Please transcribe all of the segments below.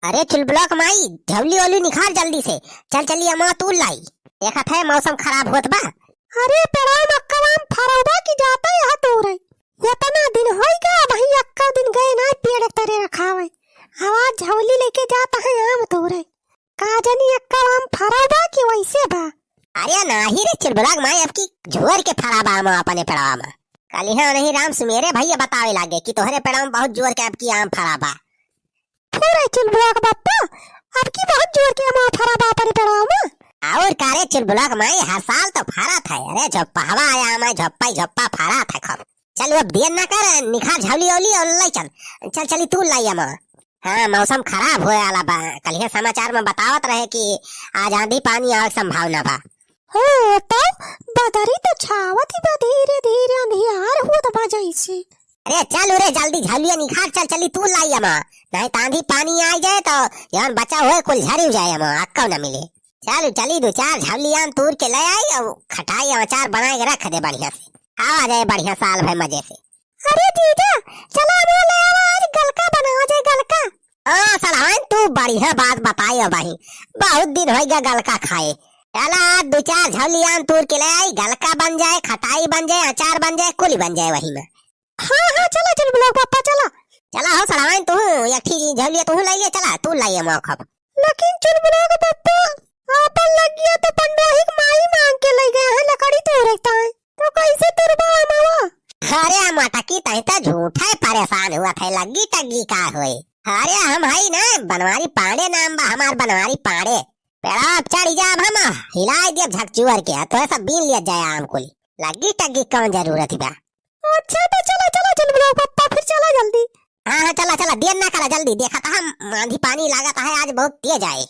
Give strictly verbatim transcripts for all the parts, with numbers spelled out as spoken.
अरे चुलबुलवा क माई, झौली ओली निखार जल्दी से, चल चली अमवा तूर लाई। देखत है मौसम खराब होत बा। अरे पेड़वा मा अक्का आम फरा बा कि जाता यहाँ तूरे? एतना दिन होइगा, अबहीं अक्का दिन गए ना पेड़ तरे रखावे। आवा झौली लेके जाता है आम तूरे। का जानी अक्का आम फरा बा कि वैसे बा? अरे नाही रे चुलबुलवा क माई, अबकी जोर के फरा बा आम अपने पेड़वा मा। कलिहा नहीं राम सुमेरे भैया बतावे लागे कि तोहरे पेड़वा मा बहुत जोर के अबकी आम फरा बा। फुरे चुलबुलवा क बप्पा, अबकी बहुत जोर के आम फरा बा अपने पेड़वा मा। और का रे चुलबुलवा क माई, हर साल तो फरत है। अरे झोप्पा हवा आया आम, झोप्पा ही झोप्पा फरत है खूब। चल अब देर ना कर, निखार झौली ओली और लाई चल। चल चली तूर लाई अमवा। हाँ, मौसम खराब होए वाला बा। कलिहा समाचार मा बतावत रहे कि आज आंधी पानी आवे के संभावना बा। हाँ, तो बदरी तो छावत ही बा, धीरे धीरे अंधियार होत बा जैसे। अरे चल रे, जल्दी झौलिया निखार, चल चली तूर लाई अमवा, नहीं तो आंधी पानी आ जाए तो जौन बचा हुए कुल झरी जाए अमवा, अक्का ना मिले। चल चली दो चार झौली आम तूर के ले आई और खटाई अचार बनाए के रख दे बढ़िया से, खावा जाए बढ़िया साल भर मजे से। अरे जीजा, चला अमवा ले आवा, आज गलका बनावा जाए, गलका। ओ सड़वाइन, तू बढ़िया बात बताई हो भाई, बहुत दिन होइगा गलका खाए। चला आज दो चार झौली आम तूर के ले आई, गलका बन जाए, खटाई बन जाए, अचार बन जाए, कुली बन जाए वही मा। हाँ हाँ, चला चुलबुलवा क बप्पा, चला। चला हो सड़वाइन, तू एक ठी झौलिया तू ले ले, चला तूर लाई अमवा खूब। लेकिन चुलबुलवा क बप्पा, आपन लग्गिया तो पंडोही क माई मांग के ले गए हैं लकड़ी तूरे ताई, तो कैसे तुरबा अमवा? अरे मटकी, तही तो झूठे परेशान होत है, लग्गी टग्गी का होए। अरे हम हई ना बनवारी पांड़े, नाम बा हमार बनवारी पांड़े। पेड़वा पे चढ़ी जाब हम, हिलाई देब झकझुअर के, तोहे सब बीन लिया जाए आम कुल। लग्गी टग्गी कौन जरूरत बा? अच्छा तो चला चला चुलबुलवा क बप्पा, फिर चला जल्दी। हाँ हाँ, चला चला, देर ना करा, जल्दी। देखा तो हम आंधी पानी लागत है आज बहुत तेज आए।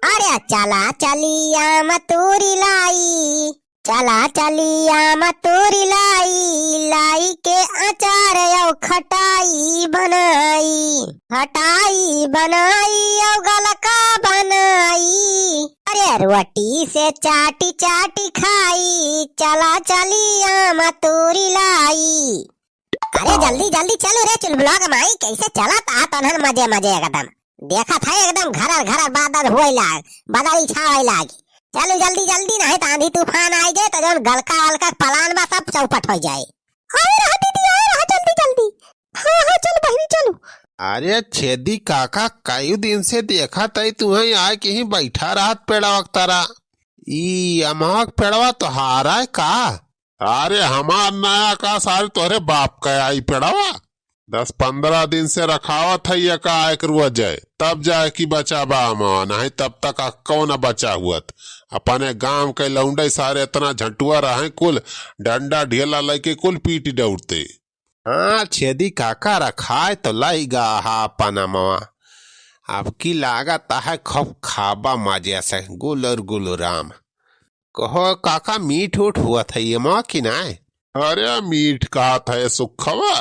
अरे चला चली आम तूरी लाई, चला चली आम तूरी लाई, लाई के अचार औ खटाई बनाई, खटाई बनाई औ गलका बनाई। अरे रोटी से चाटी चाटी खाई, चला चली आम तूरी लाई। अरे जल्दी जल्दी चलो रे चुलबुलवा क माई, कैसे चलत आ तनहन मजे मजे एकदम। देखत है एकदम घरर घरर बादर हुए लाग, बदरी छावे लाग। चलो जल्दी जल्दी, नहीं तो आंधी तूफान आइ जाए तो जौन गलका वलका क पलान बा सब चौपट होइ जाए। आए रहा दीदी, आए रहा जल्दी जल्दी। हाँ हाँ चल बहिनी चलो। अरे छेदी काका, कई दिन से देखत है तुहैं आए कहीं बैठा रहत पेड़वा क तरा। ई अमवा क पेड़वा तोहार आए का? अरे हमार नया का सारे, तोहरे बाप का आई पेड़वा। दस पन्द्रह दिन से रखावत है ये का एक रुआ जाए, तब जाए कि बचा बा अमवा, नहीं तब तक अक्को न बचा हुअत। अपने गांव के लौंडे सारे इतना झंटुआ रहे, कुल डंडा ढेला लेके कुल पीट दौड़ते। हाँ छेदी काका, रखाए तो लइगा हा अपन अमवा। अब की लागत है खूब खाबा मजे से गुलर गुलराम। कहो काका, मीठ उठ हुअत है ये मा कि नाय? अरे मीठ कहत है सुखवा,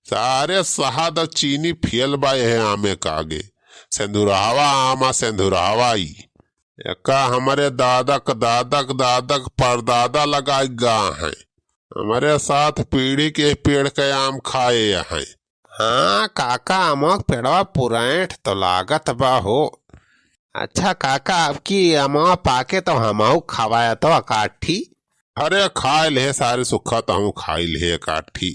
सारे शहद और चीनी फेल बा यह आमे का आगे। सेंधुरहवा आमा सेंधुरहवा ई। एका हमरे दादक दादक दादक परदादा लगाई गा है। हमरे सात पीढ़ी के पेड़ के आम खाए हैं। हाँ काका, अमवा क पेड़वा पुरैठ तो लागत बा हो। अच्छा काका, अब की अमवा पाके तो हमहू खवाया तो एकाठी। अरे खाए ले सारे सुखा, तहूँ खाई ले एकाठी।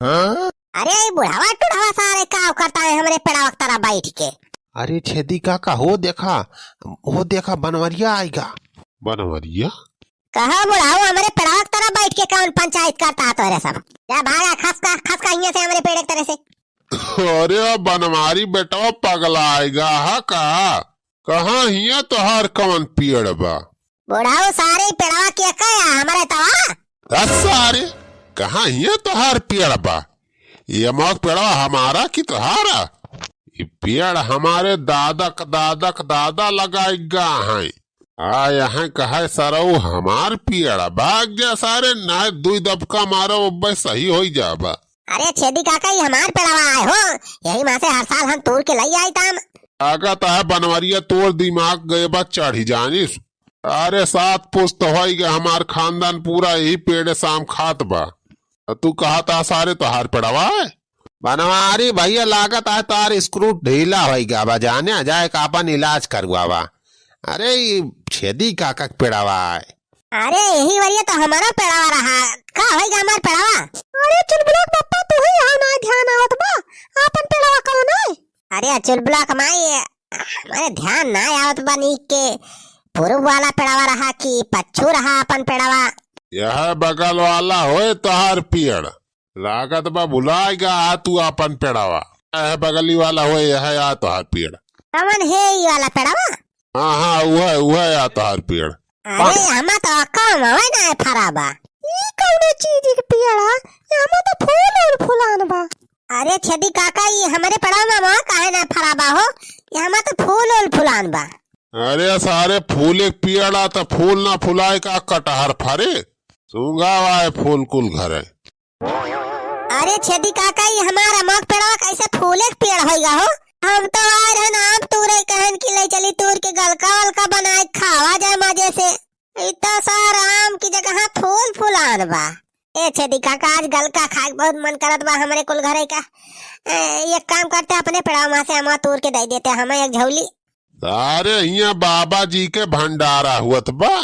हाँ? अरे ई बुढ़वा टुढ़वा सारे का करता है हमरे पेड़वा क तरा बैठ के? अरे छेदी काका, हो देखा, हो देखा बनवरिया आइगा। बनवरिया? कहो बुढ़ाऊ, हमरे पेड़वा के तरफ बैठ के कौन पंचायत करता है तोरे सब? जा भागा, खसका, खसका हियां से हमरे पेड़ के तरह से। अरे बनवारी बेटवा पगला आएगा हा का? कहाँ हियां तोहार कौन पेड़ बा? बुढ़ाऊ सारे पेड़वा के कया हमरे तवा? अरे सारे, कहाँ हियां तोहार पेड़ बा? ये अमवा क पेड़वा हमारा कि तोहारा? ई पेड़ हमारे दादा क दादा क दादा लगाए गा हैं। आ यहाँ कहे सरऊ हमार पेड़, भाग जा सारे, ना दुई दबका मारो, अब्बे सही होई जाबा। अरे छेदी काका, ई हमार पेड़वा आए हो, यही मा से हर साल हम तूर के लई आई ताम। आगा तहे बनवरिया तोर दिमाग गए बा चढ़ी जानिस। अरे सात पुस्त होई गए हमार खानदान पूरा यही पेड़े साम खात बा। आ तू कहा था सारे तोहार पेड़वा है? बनवारी भइया, लागत आय तोहार screw ढीला होइ गा बा, जाने जाए का आपन इलाज करवावा। अरे, ई छेदी काका के पेड़वा आय। अरे, यही वरिया तो हमारा पेड़वा रहा। का होइ गा हमार पेड़वा? अरे, चुलबुला के पप्पा, तू ही यहाँ ना ध्यान आवत बा। आपन पेड़वा कौन है? अरे, चुलबुला के माई, हमारे ध्यान ना आवत बा नीक के। पूरब वाला पेड़वा रहा कि पच्छू रहा आपन पेड़वा? यह बगल वाला होए तोहार पेड़। लागत बा भुलाइ गा तू आपन पेड़वा। यह बगली वाला होए, यह आ तोहार पेड़। कौन है ई वाला पेड़वा? हाँ, हाँ, उहै, उहै आ तोहार पेड़। अरे, हमा तो कम होए ना फरा बा। ई कौनो चीज के पेड़ ह? हमा तो फूल उल फुलान बा। अरे छेदी काका, ई हमरे पेड़वा मा काहे ना फरा बा हो? ई हमा तो फूल उल फुलान बा। अरे सारे फूल के पेड़ आ त फूल ना फुलाए का कटहर फरे? सूंघा वाए फूल कुल घरे। अरे छेदी काका, ई हमार अमवा के पेड़वा कैसे फूले के पेड़ होइगा हो? हम तो आए रहन आम तूरे, कहन कि ले चली तूर के गलका वलका बनाए खावा जाए मजे से। ई तो सार आम की जगह फूल फुलान बा। ए छेदी काका, आज गलका खाए के बहुत मन करत बा हमरे कुल घरे का। ए, एक काम करते, अपने पेड़वा मा से अमवा तूर के दे देते हमें एक झौली। सारे हियाँ बाबा जी के भंडारा हुअत बा,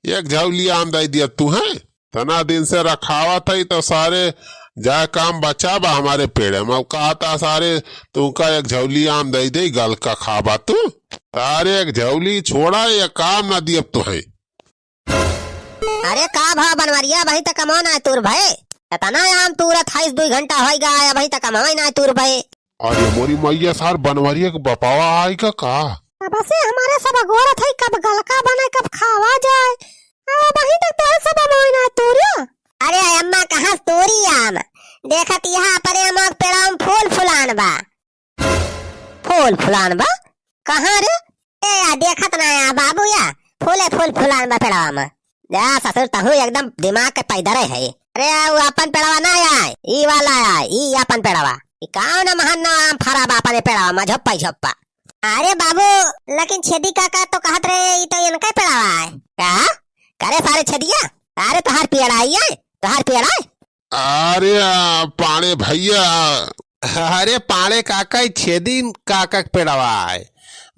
एक झौली आम दे दिया तू है। तना दिन से रखावत है तो सारे जा काम बचा बा हमारे पेड़े मा। अब कहता सारे तुमका एक झौली आम दे दे, गलका खाबा तू। सारे एक झौली छोड़ा, ये काम ना दियब तू है। अरे का भा बनवरिया, अबहीं तक अमवा नाय तूर भए? एतना आम तूरत हइस, दुइ घंटा होइ गा, अबहीं तक अमवा नाय तूर भए। अरे मोरी मइया, सार बनवरिया के बपावा आइगा का? अब से हमारे सब अगोरत है, कब गलका बने, कब खावा जाए। अबहीं तक तोहरे सब अमवा नाय तूरिया। अरे अम्मा, कहाँ से तूरी आम? देखत यहाँ अपने अमवा के पेड़वा मा फूल फुलान बा। फूल फुलान बा? कहाँ रे? ए या, देखत ना या बाबू या, फूले फूल फुलान बा पेड़वा मा। जा ससुर, तहूँ एकदम दिमाग के पैदरे है। अरे, उ आपन पेड़वा ना आय, ई वाला आय, ई आपन पेड़वा। ई कौन महन ना आम फरा बा अपने पेड़वा मा, झोप्पा ही झोप्पा। अरे बाबू, लेकिन छेदी काका तो कहत रहे, ई तो इनका पेड़वा आय। का? करे सारे छेदिया, अरे तोहार पेड़ आय, तोहार पेड़ आय। अरे, आ, पाड़े भइया। अरे पाड़े काका, ई छेदी काका के पेड़वा आय।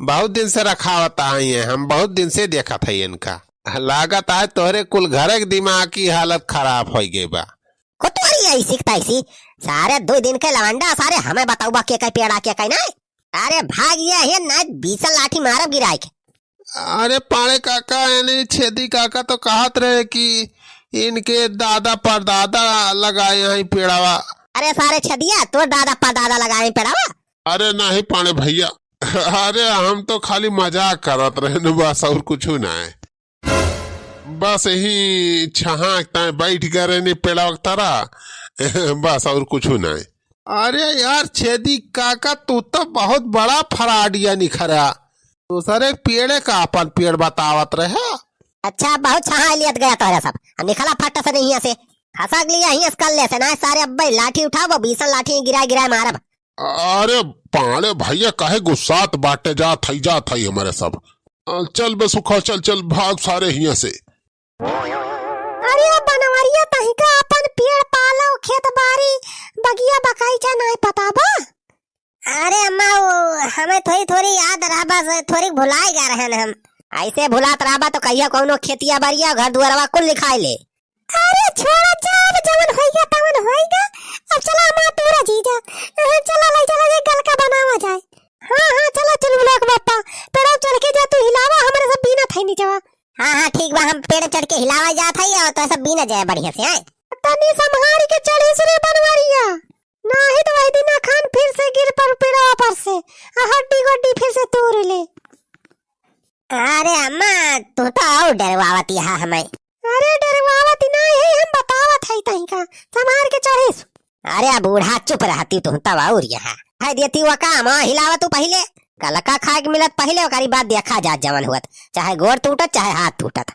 बहुत दिन से रखावत आई है, हम बहुत दिन से देखत है इनका। लागत आय तोहरे कुल घरे के दिमाग की हालत खराब होइ गई बा। कोतवाली ऐसी की तैसी, सारे दुइ दिन के लवंडा, सारे हमें बताउबा के कई पेड़ा के कई नाय। अरे भाग ये है ना, बीसन लाठी मारब गिराए के। अरे पाड़े काका, यानी छेदी काका तो कहत रहे कि इनके दादा परदादा लगाए हैं पेड़वा। अरे सारे छेदिया, तोर दादा परदादा लगाए हैं पेड़वा? अरे नहीं पाड़े भइया, अरे हम तो खाली मजाक करत रहेन, बस और कुछ नाय। बस यही छहाँ ताए बैठ गए रहेन पेड़वा के तरा, बस और कुछ नाय। अरे यार छेदी काका, तू तो बहुत बड़ा फराडिया निखरा। दूसरे पेड़े का अपन पेड़ बतावत रहे। अच्छा, बहुत छहा लियत गया तोहरे सब। अब निकला फट से नहीं हियाँ से। खसक लिया हियाँ से कर ले से ना, सारे अब्बे लाठी उठाओ, वो बीसन लाठी गिराए गिराए मारब। अरे पाड़े भइया, काहे गुस्सात बाटे, जात हई, जात हई हमरे सब। अ, चल बे सुखा, चल, चल, भाग सारे हियाँ से। अरे बनवरिया, तहिका अपन पेड़ पालो, खेत बारी, बगिया बगीचा नाय पता बा? अरे अम्मा, वो हमें थोड़ी थोड़ी याद रहा, बस थोड़ी भुलाए गा रहेन हम। ऐसे भुलात रहबा तो कहिया कौनो खेतिया बारिया, घर दुआरवा कुल लिखाए ले। अरे छोड़ा, जा, अब जवन होइगा तवन होइगा। अब चला अम्मा, तूरा जीजा, अ, चला ले चला, ये गलका बनावा जाए। हाँ हाँ, चला चुलबुला के पप्पा, पेड़वा चढ़ के जा, तू हिलावा, हमरे सब बीनत है नीचवा। हाँ हाँ ठीक बा, हम पेड़ चढ़ के हिलावा जात हई और तो सब बीन जाए बढ़िया से, आए। तनी संभारी के चढ़िस रे बनवरिया, नाही तो वही दिन खान फिर से गिर पर पेड़वा पर से, आ हड्डी गोड्डी फिर से तोड़ ले। अरे अम्मा, तू तो और डरवावत यहाँ हमें। अरे डरवावत नाही है, हम बतावत है तहिका, संभार के चढ़िस। अरे बूढ़ा चुप रहती तू तब और यहाँ। है देती वो काम, हाँ, हिलावा तू पहिले। गलका खाए के मिलत पहिले, ओकरी बाद देखा जात जवन हुअत। चाहे गोड़ टूटत, चाहे हाथ टूटत।